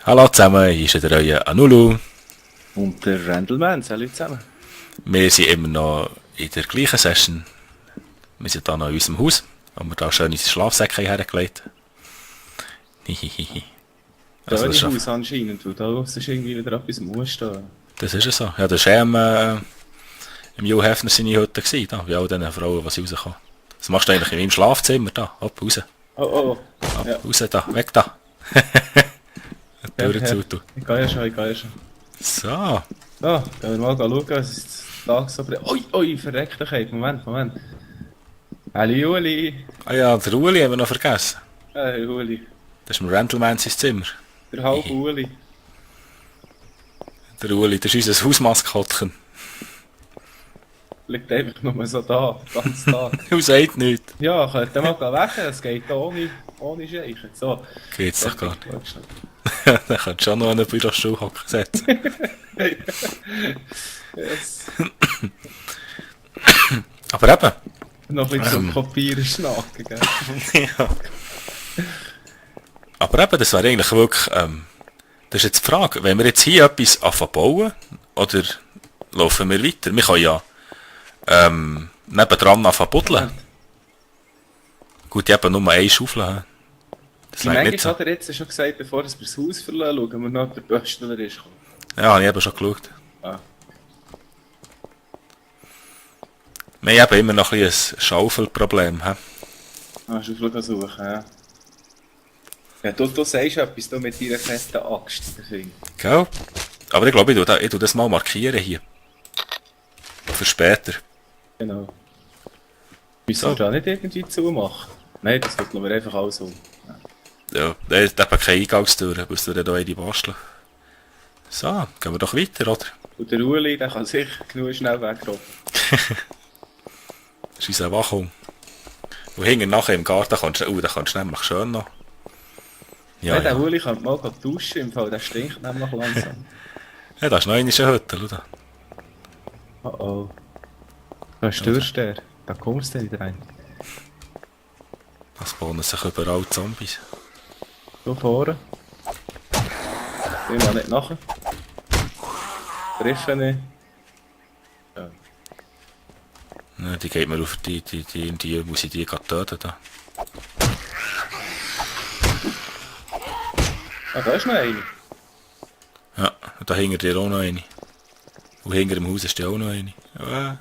Hallo zusammen, hier ist wieder euer Anulu. Und der Randleman, salut zusammen. Wir sind immer noch in der gleichen Session. Wir sind hier noch in unserem Haus, wo wir da schön unsere Schlafsäcke hergelegt haben. Hihihihi. Da Also bin das, ich ist, Haus anscheinend, weil da ist irgendwie wieder etwas im Haus stehen. das ist ja so. Ja, das war im Hugh Hefner seine Hütte gewesen, da, wie all diesen Frauen, die rauskommen. Das machst du eigentlich in meinem Schlafzimmer, da, hopp, raus, Oh, hopp, ja. raus, da, weg da. Die Ja, Tür ja. zu, du. Ich gehe ja schon, ich gehe ja schon. So, So, gehen wir mal schauen, was ist das Tag so bringt. Ui, verreckte Käse, Moment. Hallo Juli. ah ja, der Uli haben wir noch vergessen. Hey Uli. Das ist im Randleman sein Zimmer. Der halbe Uli. Der Uli, das ist unser Hausmaskottchen. Liegt einfach nur so da, den ganzen Tag. Du sagst nichts. Ja, könnt ihr mal wecken, es geht ohne Scheichen. So. Geht's doch gar nicht. nicht. Dann könntest du schon noch einen Bürostuhl hocken setzen. Yes. Aber eben. Noch ein bisschen zum Kopieren schnacken, gell? Ja. Aber eben, das wäre eigentlich wirklich, das ist jetzt die Frage, wenn wir jetzt hier etwas anfangen bauen, oder laufen wir weiter? Wir können ja nebendran anfangen buddeln. Gut, ich habe nur eine Schaufel. He. Das Die reicht Menge nicht so. hat er jetzt schon gesagt, bevor wir das Haus verlassen, schauen wir noch, ob der Böstler ist. Ja, habe ich eben schon geschaut. Ah. Wir haben immer noch ein bisschen ein Schaufelproblem. He. Ah, Schaufel suchen, ja. Ja, du sagst etwas du mit deiner fetten Axt. Deswegen. Gell? Aber ich glaube, ich tue das mal markieren hier. Für später. Genau. Müssen wir da nicht irgendwie zumachen? Nein, das wird wir einfach alles um. Ja, da hat eben keine Eingangstür, musst du dann hier eine basteln. So, gehen wir doch weiter, oder? Und der Uli, der kann sich genug schnell wegrobben. Das ist unser Wachhund. Und hinten nachher im Garten kannst du, da kannst du nämlich schön noch. Ja, Nein, der ja. Uli kann mal duschen im Fall, der stinkt nämlich langsam. Ja, da ist noch eine Hütte, schau da. Oh. Da störst du, da kommst du nicht rein. Da spawnen sich überall Zombies. So vorne. Ich mal nicht nachher. Treffen nicht. Ja. Ja, die geht mir auf die muss ich die gerade töten da. Ah, da ist noch eine. Ja, und da hinter dir auch noch eine. Und hinter dem Haus ist die auch noch eine. Ja.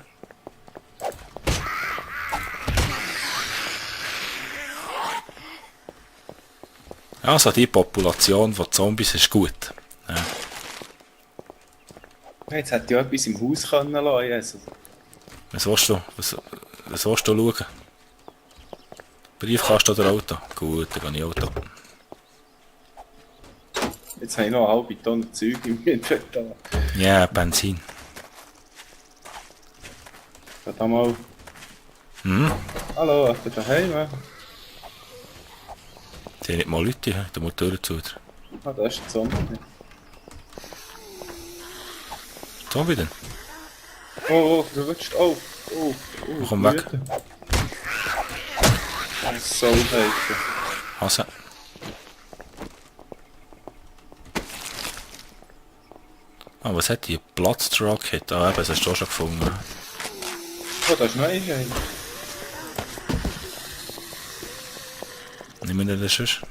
Also die Population von Zombies ist gut. Ja. Jetzt hätte ja etwas im Haus können lassen, Jesus. Was willst du? Was willst du schauen? Briefkasten oder Auto? Gut, dann gehe ich Auto. Jetzt habe ich noch eine halbe Tonne Zeug im Inventar. Ja, Benzin. Da mal. Hallo, habt ihr daheim? Sie haben nicht mal Leute, he? Da muss die Tür zu. Ah, da ist ein Zombie. Zombie denn? Oh, verrutscht. Oh. Komm weg. So scheiße. Hase. Ah, was hat die? Bloodstruck-Hit? Ah, eben, das hast du auch schon gefunden. Oh, da ist noch eine. Nimm mir das sonst.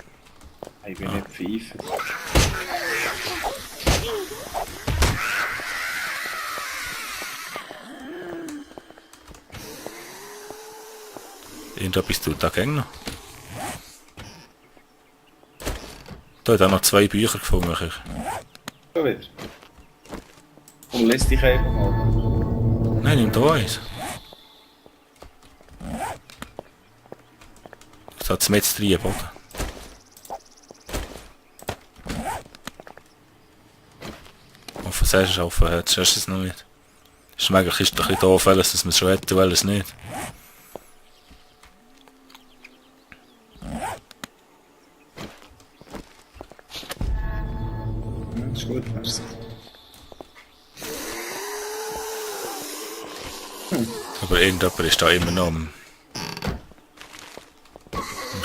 Ich bin nicht pfeifen. Irgendetwas tut da gegen noch. Da hat auch noch 2 Bücher gefunden. Schon wieder. Komm, lass dich einfach mal. Nein, nimm da eins. Das hat es mit drin, Boden. Offen sagst du, offen hast du es noch nicht. Ist möglich, ist doch ein bisschen doof, dass man es schon hätte, weil es nicht. Das ist gut, merci. Aber irgendjemand ist da immer noch am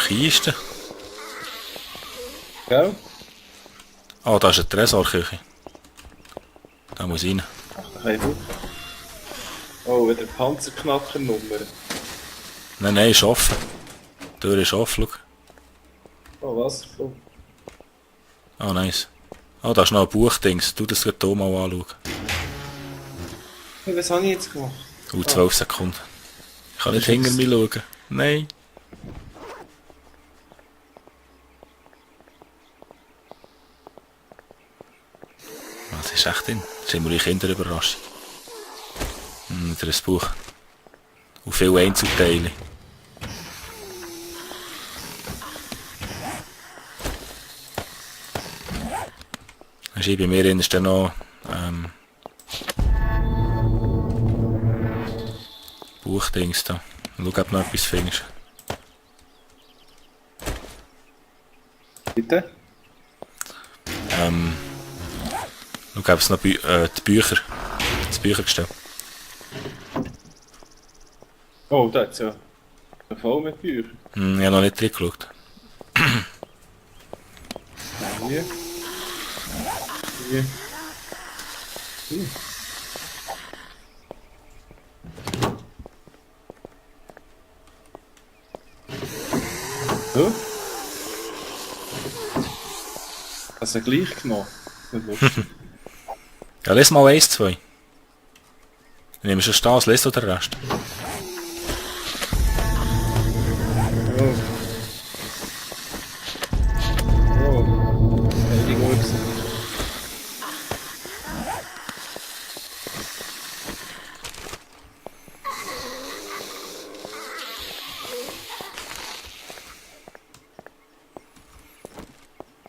Kisten. Gell? Ah, da ist eine Tresorküche. Da muss ich rein. Ach, da kann ich hoch. Oh, wieder Panzerknackernummer. Nein, ist offen. Die Tür ist offen, schau. Oh, Wasserfall. Ah, nice. Ah, da ist noch ein Buchdings. Tu das hier mal anschauen. Hey, was habe ich jetzt gemacht? 12 Sekunden. Ich kann nicht Das ist hinter mir schauen. Nein. Was ist echt drin? Das sind wir die Kinderüberraschung. Wieder ein Buch. Und viele Einzelteile. Dann ist bei mir ist dann noch Buchdings da. Schau, ob du noch etwas findest. Bitte? Schau, ob es noch die Bücher. Das Büchergestell. Oh, da ist ja voll mit Büchern. Ich habe noch nicht reingeschaut. Hier. Hier. Hier. So. Hast du gleich genommen? Nicht lustig. Ja, les mal 1, 2. Ich nehme schon Stars, lest du den Rest? Oh. Oh. Hey, die Gurks.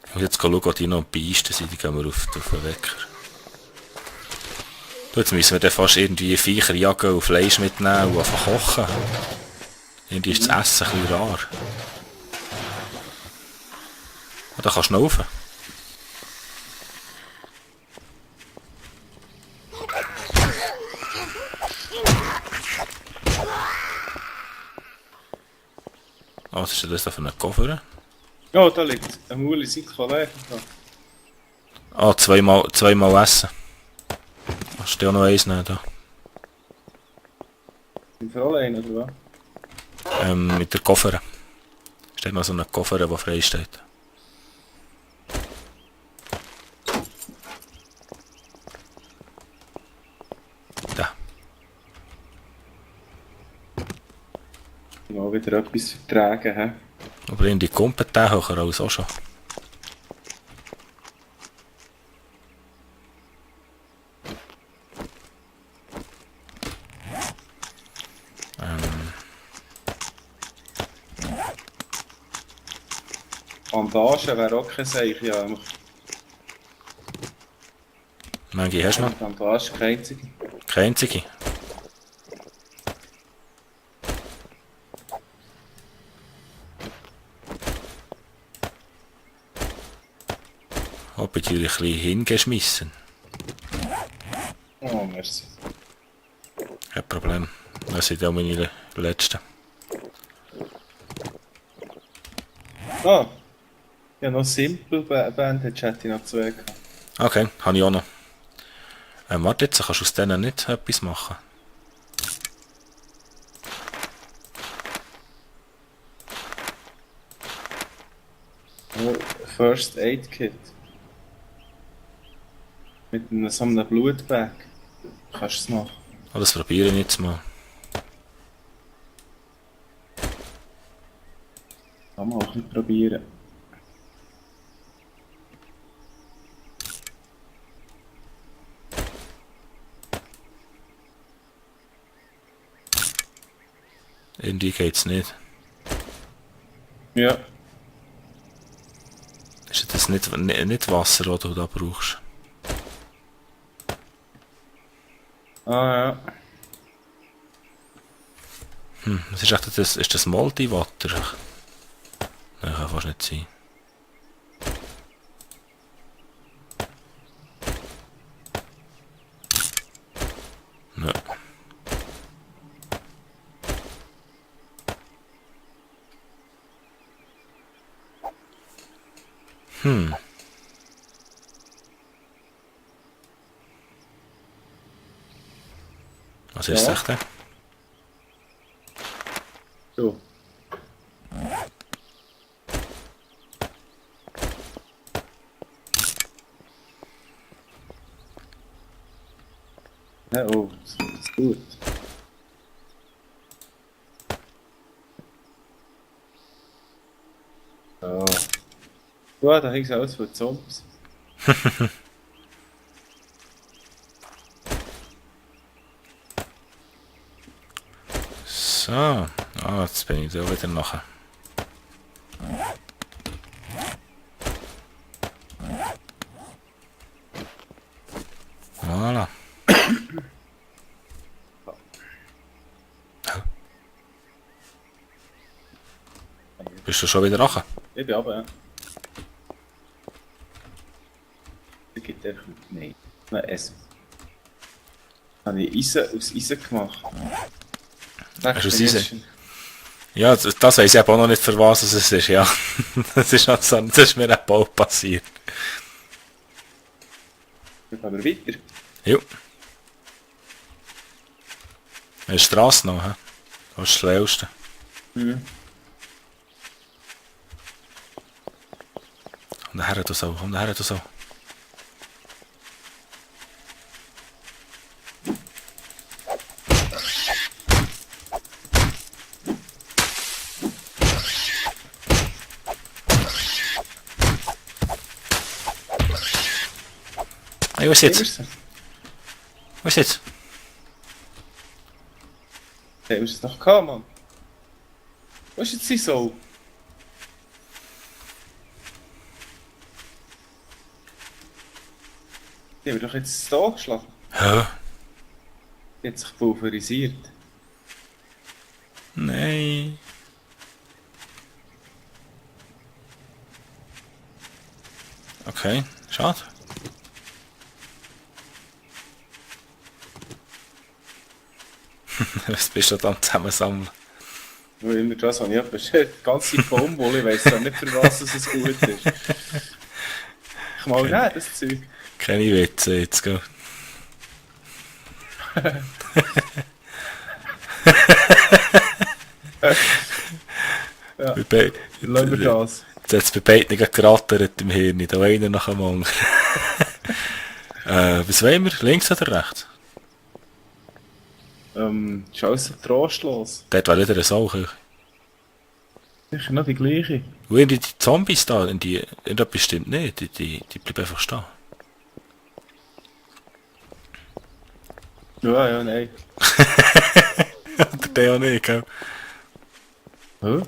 Ich muss jetzt schauen, ob die noch Beisten sind. Die gehen wir auf den Wecker. Du, jetzt müssen wir dann fast irgendwie Viecher jagen und Fleisch mitnehmen und einfach kochen. Irgendwie ist das Essen ein bisschen rar. Ah, da kannst du schnaufen. Ah, was ist denn das da für ein Koffer? Oh, da liegt ein Muli Kollege. Ah, zweimal essen. Hast du ja noch eins nehmen da? Sind wir allein, oder was? Mit der Koffer. Steht noch so ein Koffer, der frei steht. Da. Mal wieder etwas vertragen, hä? Aber in die Kumpel höher als auch schon. Bandagen wäre auch kein Seich, ja. Manche hast du noch? Bandage, keine einzige. Keine einzige. Hab ich dir ein bisschen hingeschmissen. Oh, merci. Kein Problem. Das sind ja meine letzten. Ah! Ja, noch Simple Bandage hätte ich noch 2 gehabt. Okay, habe ich auch noch. Warte jetzt, kannst du aus denen nicht etwas machen? Oh, First Aid Kit. Mit so einem Blutbag. Kannst du es machen? Oh, das probiere ich jetzt mal. Kann man auch ein bisschen probieren. Irgendwie geht's nicht. Ja. Ist das nicht Wasser, das du da brauchst? Ah ja. Was ist echt das? Ist das Multiwater? Nein, kann fast nicht sein. Nein. Was ist Ja. es denn? So. Ja, oh, das ist gut. So. Ja, da hängt es aus für Zombies. So. Ah, jetzt bin ich da wieder nachher. Voilà. Bist du schon wieder nachher? Ich bin aber, ja. Da gibt einfach. Nein. Nein, Essen. Habe ich Eisen aus Eisen gemacht. Hast du aus Eisen? Ja, das weiss ich aber auch noch nicht, für was es ist, ja. Das ist, also, das ist mir ein Bau passiert. Dann gehen wir weiter. Jo. Eine Straße noch, hä? Das ist das Schlauste. Mhm. Und daher du so, und daher du so. Hey, wo ist jetzt? Wo ist jetzt? Hey, was ist es noch gehabt, Mann? Wo ist jetzt die so? Die haben wir doch jetzt da geschlagen. Hä? Die hat sich pulverisiert. Nein. Okay, schade. Was bist du da am Zusammensammeln? Weil immer das habe ich bestellt. Ganze Baumwolle, ich weiss ja nicht, für was es gut ist. Ich mal Okay. nehmen, das Zeug. Keine Witze jetzt, gell? Ja, Bei lassen wir das. Jetzt hat es bei beiden gerattert im Hirn, da einer nach dem anderen. Was wollen wir? Links oder rechts? Ist alles trostlos. Dort wäre wieder eine Sau. Sicher noch die gleiche. Und die Zombies da, irgendetwas stimmt nicht, die bleiben einfach stehen. Ja, ja, nein. Oder der auch nicht, gell? Hä?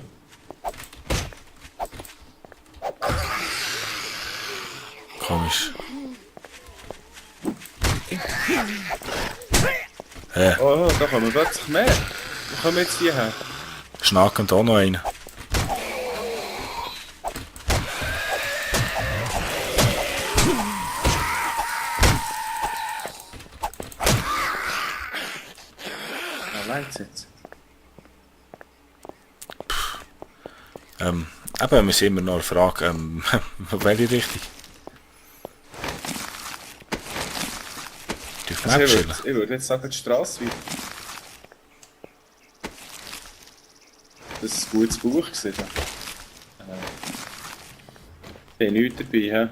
Komisch. Oh, da kommen plötzlich mehr. Wo kommen jetzt die her? Schnackend auch noch einen. Längt's jetzt? Eben, wir sind immer noch eine Frage, welche Richtung? Die auf die Also Map ich chillen. würde jetzt sagen, die Straße weiter. Das ist ein gutes Buch gewesen. Ich habe nichts dabei, hä?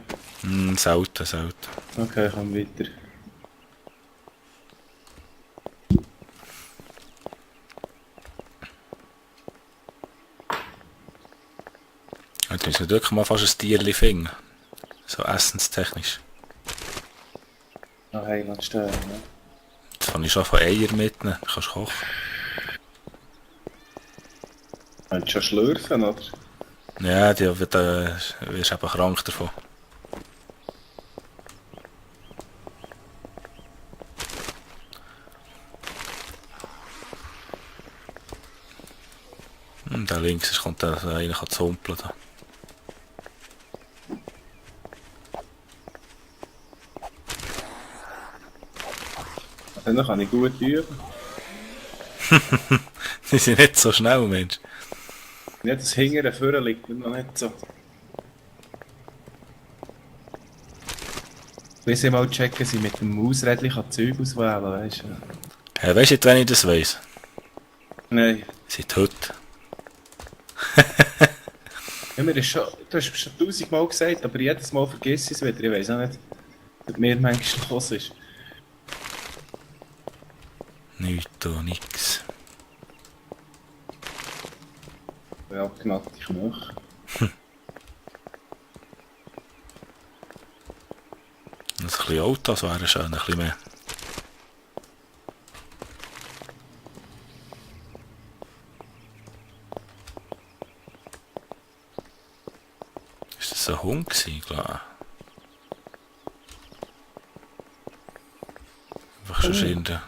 Selten, selten. Okay, komm weiter. Jetzt müssen wir wirklich mal fast ein Tierchen finden. So essenstechnisch. Nach Heimat stehen, ne? Jetzt kann ich schon von Eier mitnehmen. Kannst du kochen. Willst du schon schlürfen, oder? Ja, wirst eben krank davon. Da links kommt da einer zu humpeln. Da. Dann kann ich gut üben. Die sind nicht so schnell, Mensch. Ja, das Hingere vorne liegt mir noch nicht so. Bis ich mal checken, sie mit dem Mausrädchen Zeug auswählen, weißt du? Weißt du, wenn ich das weiss? Nein. Seit heute. Ja, mir ist schon, du hast es schon 1000-mal gesagt, aber jedes Mal vergiss ich es wieder. Ich weiss auch nicht, was mir manchmal los ist. Nichts da, nix. Ja, abgenagte Knochen. Ein bisschen Autos wären schön, ein bisschen mehr. Ist das ein Hund gewesen, glaube ich? Einfach schon irgendein...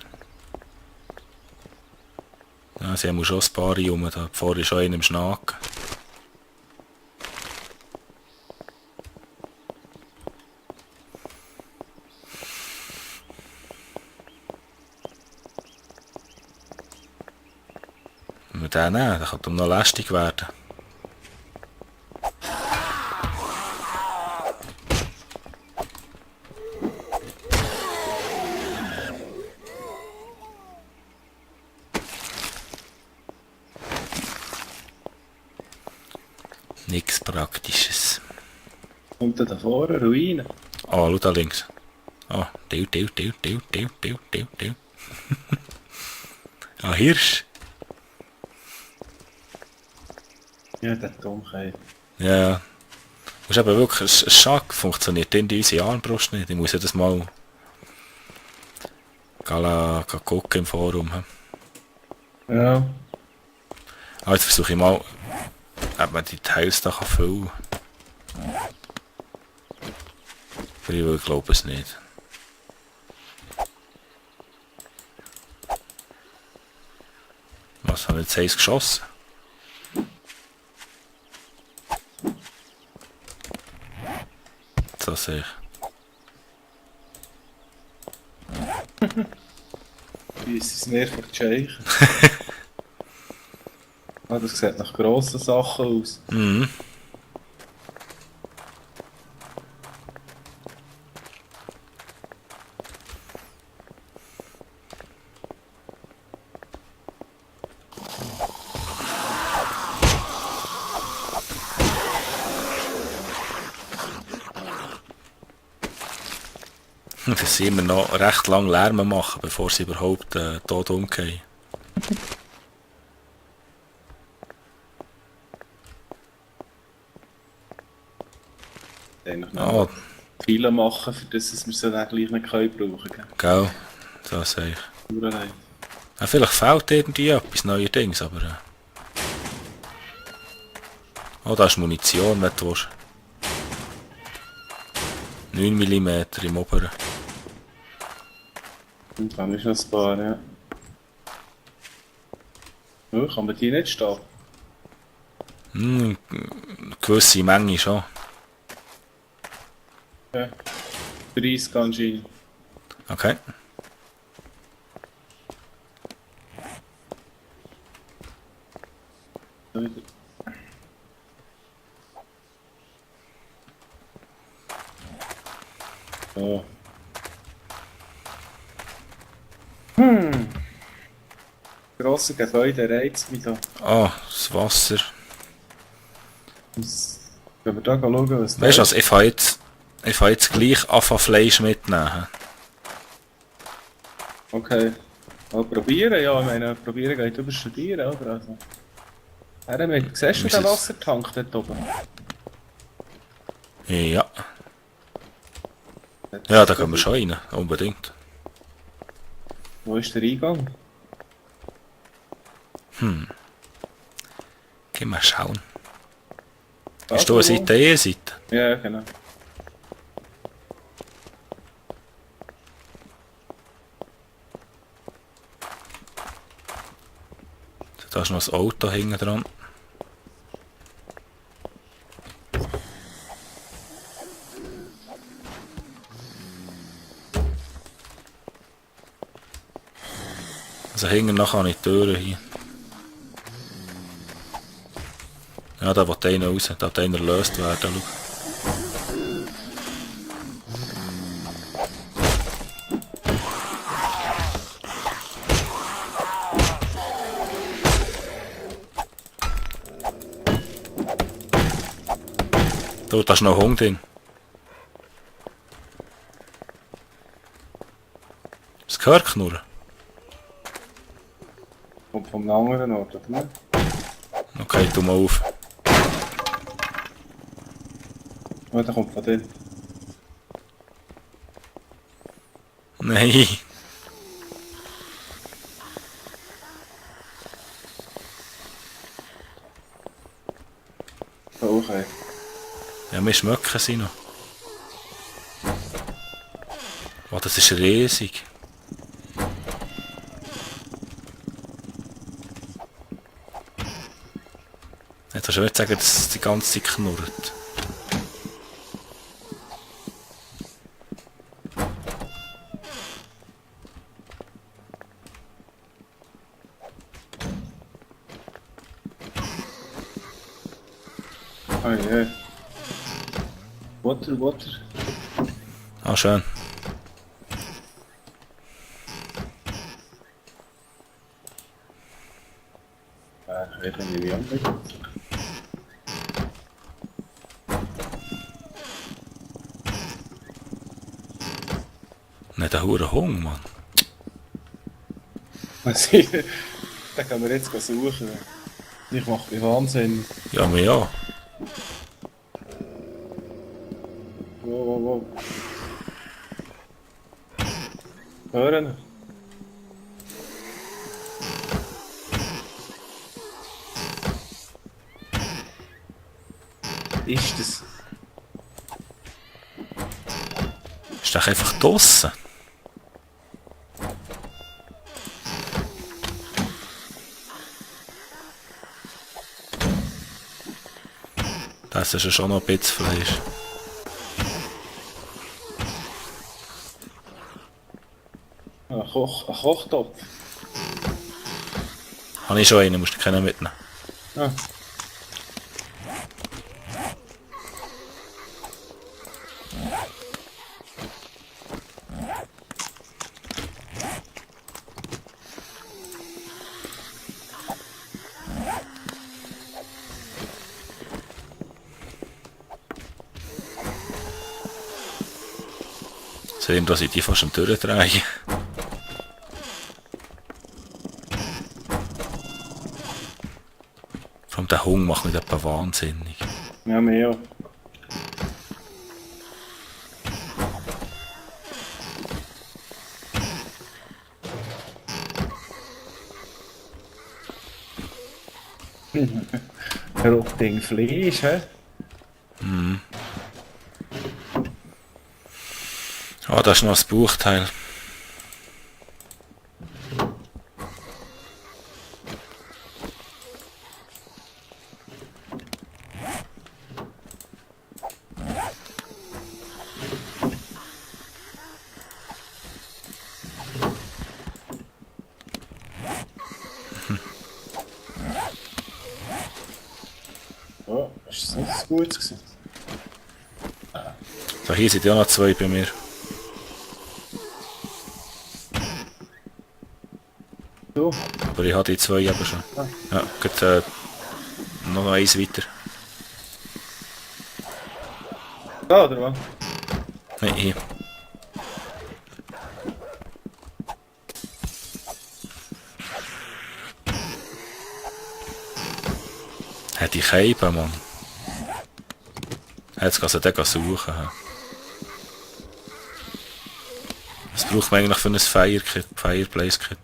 Ja, sie haben schon ein paar rum, da vorne ist schon einer im Schnaken. Wenn wir den nehmen, dann kann es noch lästig werden. Nichts Praktisches. Kommt da vorne Ruine? Ah, schau da links. Ah, Dill. Ah, Hirsch. Ja, der Dummkeit. Ja. Das ist eben wirklich ein Schack. Funktioniert in unsere Armbrust nicht. Ich muss ja das mal gucken im Forum. Ja. Ah, jetzt versuche ich mal, ob man die Teils da füllen kann. Aber ich glaube es nicht. Was, habe ich jetzt eins geschossen? Das sehe ich. Wie ist es mehr von Scheich? Ah, das sieht nach grossen Sachen aus. Mhm. Dass sie immer noch recht lang Lärm machen, bevor sie überhaupt tot umgehen. Eigentlich Ah, noch viele machen, für das wir sie dann gleich nicht brauchen können. gell, das sehe ich. Nur allein. Ja, vielleicht fehlt irgendwie etwas neuerdings, aber... Oh, da ist Munition, wenn du willst. 9 mm im Oberen. Und dann ist noch ein paar, ja. Ja, kann man die nicht stehen? Eine gewisse Menge schon. Ja. 30 anscheinend. Okay. So wieder. So. Grosse Gebäude reizt mich da. Ah, das Wasser. Wenn wir da schauen, was da Weißt du ist. was, ich fahre jetzt gleich anfangen Fleisch mitnehmen. Okay. Mal probieren, ja. Ich meine, probieren geht über studieren, aber also. Siehst du Müssen den es- Wassertank dort oben? Ja. Ja, da können wir schon rein, unbedingt. Wo ist der Eingang? Geh mal schauen. Da Ist du eine wo? Seite, eine Seite? Ja, genau. Da ist noch das Auto hinten dran. Also hinten nachher habe ich die Türen hier. Ja, da will einer raus, da will einer gelöst werden. Schau. Da ist noch Hunger drin. Das gehört knurren. Kommt vom anderen Ort, oder nicht? Okay, tu mal auf. Oh, der kommt von dort. Nein. Oh, okay. Ja, wir schmecken sie noch. Oh, das ist riesig. Jetzt hast du nicht sagen, dass es die ganze Zeit knurrt. Ah, ja. Water, Water. Ah, schön. Ich weiß nicht, wie andere. Nicht der hure Hunger, Mann. Was ich... Den können wir jetzt suchen. Ich mache mich Wahnsinn. Ja, mir ja. Wow, wow, wow. Hören. Ist das? Ist doch einfach draussen. Das ist ja schon noch ein bisschen Fleisch. Ein Kochtopf. Habe ich schon einen, musst du keinen mitnehmen. Ah. Sehen, dass ich die fast am durchdrehen. Vor allem der Hunger macht mich etwa wahnsinnig. Ja, mehr. Rotting Fleisch, hä? Ah, das ist noch das Bauchteil. Oh, ist das nicht so gut gewesen? So, hier sind ja noch zwei bei mir. So. Aber ich habe die zwei eben schon. Ah. Ja, geht noch eins weiter. Da, oder was? Nein, hier. Hat die Keibe, Mann. Jetzt kann sie den suchen. Was braucht man eigentlich für ein Fire-Kit, Fireplace-Kit?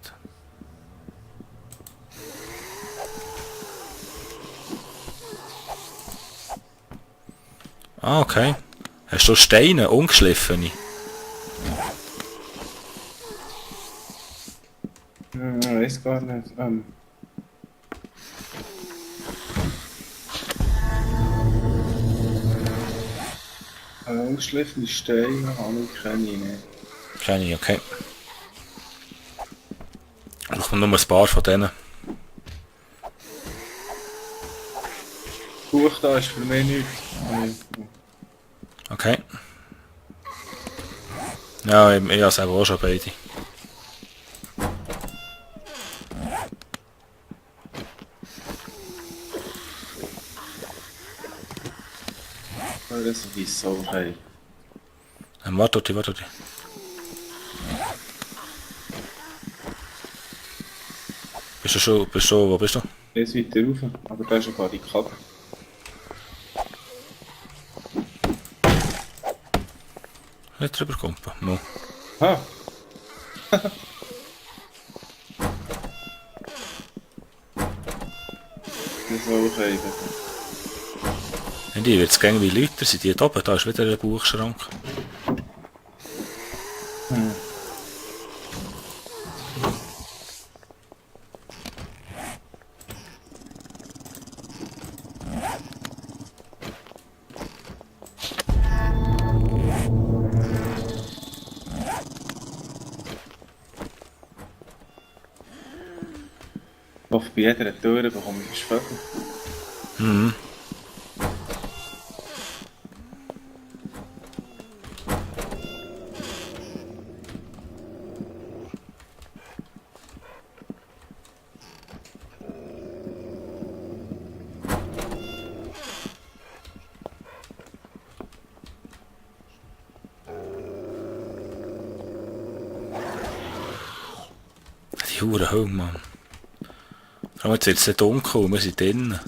Ah, okay. Hast du Steine, ungeschliffene? Ich weiß gar nicht. Ungeschliffene Steine habe ich keine nicht. Keine, okay. Ich habe nur ein paar von denen. Buch da ist für mich nichts. Okay. Ja, ich habe es auch schon beide. die so hey. Warte. Wo bist du? Der ist weiter rauf, aber da ist eine Barrikade. Nicht drüber kumpen. Mo. Ah! Das soll hey. Die wird es gängig wie Leute, sind die da oben? Da ist wieder ein Buchschrank. Auf bei jeder Tür bekomme ich Vögel. Mhm. Die Hure Hölle, Mann. Aber jetzt wird es nicht dunkel und wir sind drinnen.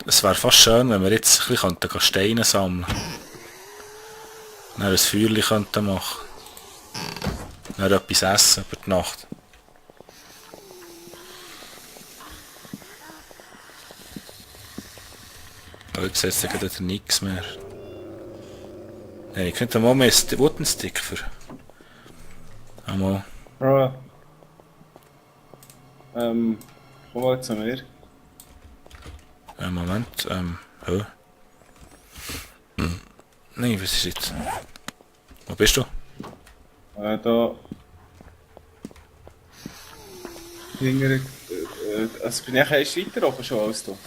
Es wäre fast schön, wenn wir jetzt ein bisschen Steine sammeln könnten. Dann ein Feuerchen könnten machen. Dann etwas essen über die Nacht. Aber ich sehe jetzt gerade nichts mehr. Nein, ich könnte mal mehr Woodenstick für. Einmal. Ja. Komm mal zu mir. Moment, oh. Nein, was ist jetzt? Wo bist du? Da. Hinter. Also bin ich erst weiter oben schon als du.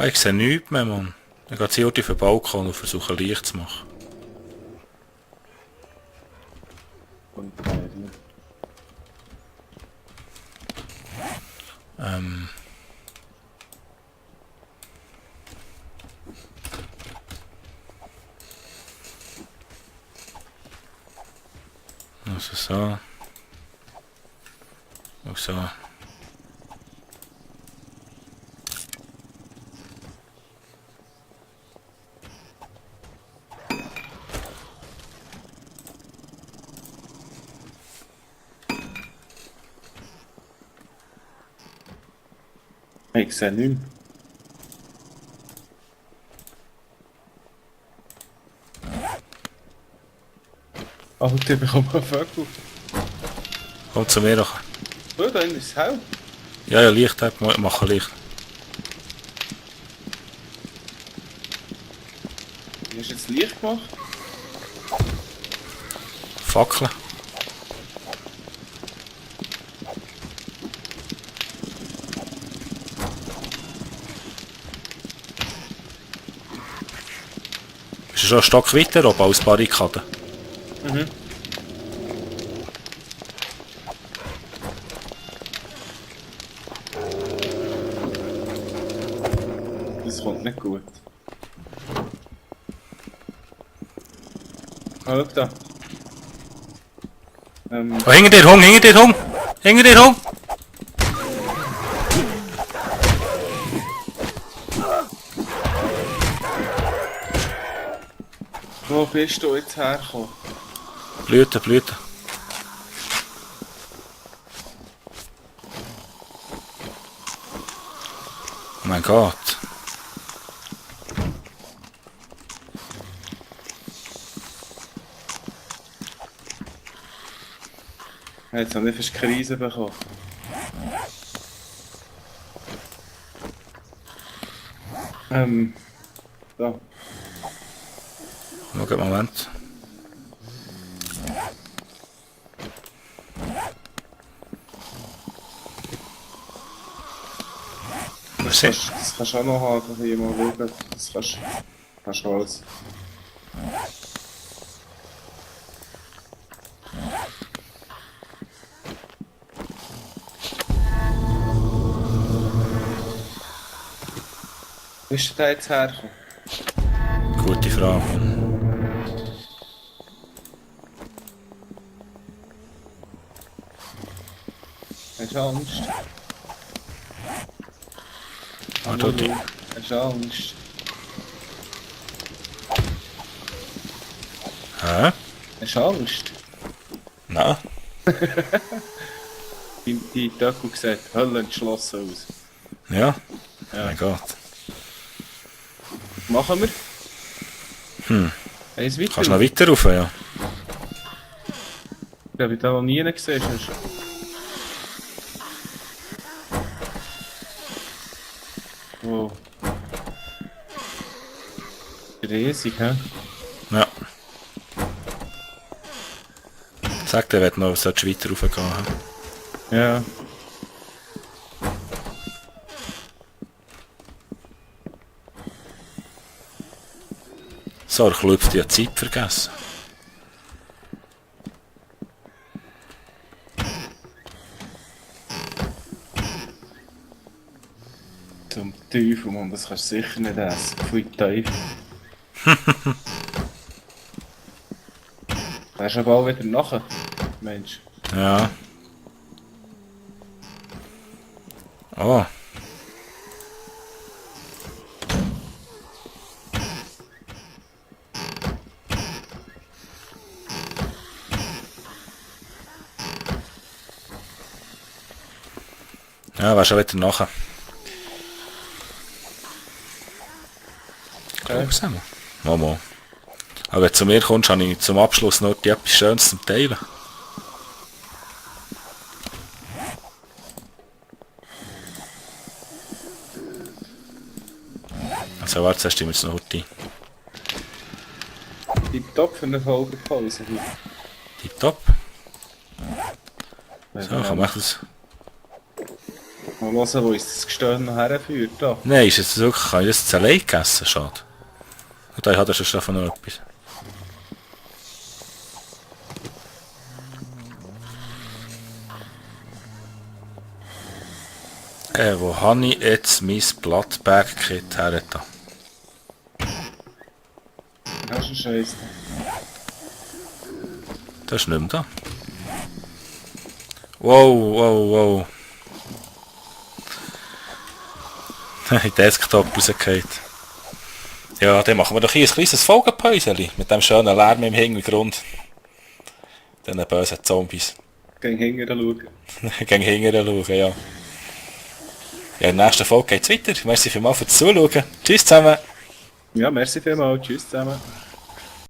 Ich sehe nichts mehr, Mann. Ich gehe hier auf den Balkon und versuche Licht zu machen. Und Also so. Und so. ich sehe nichts. Alter, ich bekomme einen Vögel. Komm zu mir doch. Oh, da ist es hell. Ja, Licht hat, machen Licht. Wie hast du jetzt Licht gemacht? Fackeln. Ist schon ein Stock weiter oben als Barrikade? Mhm. Das kommt nicht gut. Schau da. Oh, hinter dir, Hung! Hinter dir, Hung! Wo bist du jetzt hergekommen? Blüten. Oh mein Gott. Jetzt habe ich fast Krise bekommen. Da. Schau einen Moment. Das kannst du auch noch haben, hier mal schauen. Das kannst du alles. ist der jetzt hergekommen? Gute Frage. Hast du Angst? Warte. Hast du Angst? Hä? Hast du Angst? Nein. Die Töckel sieht höllenentschlossen aus. Ja? Ja. Mein Gott. Machen wir? Eins weiter. Kannst du noch weiter rauf, ja? Ich habe da noch nie gesehen. Hast. Wow. Riesig, hä? Ja. Sag dir, wenn du noch weiter raufgehen. Ja. So, ich habe die Zeit vergessen. Zum Teufel, Mann, das kannst du sicher nicht essen. Pfui Teufel. Wärst du bald wieder nachher, Mensch. Ja. Oh. Ja, wärst du wieder nachher. Okay. Zusammen. Momo. Aber wenn du zu mir kommst, habe ich zum Abschluss noch etwas Schönes zum Teilen. Also warte, jetzt stimmt jetzt noch heute. Tipptopp für eine Folgepause hier. Tipptopp. So, kann man das... Mal hören, wo uns das Gestehen noch herführt. Da. Nein, ist es wirklich... Kann ich das jetzt allein gegessen? Schade. Und da hat er schon davon noch etwas. Wo habe ich jetzt mein Blattberg-Kit her? Hast du einen Scheiß? Das ist nicht mehr da. Wow, wow, wow. In den Desktop rausgefallen. Ja, dann machen wir doch hier ein kleines Folgenpäuschen mit dem schönen Lärm im Hintergrund. Den bösen Zombies. Gehen hinterher schauen. Gehen hinterher schauen, ja. Ja, in der nächsten Folge geht's weiter. Merci vielmals fürs Zuschauen. Tschüss zusammen. Ja, merci vielmals. Tschüss zusammen.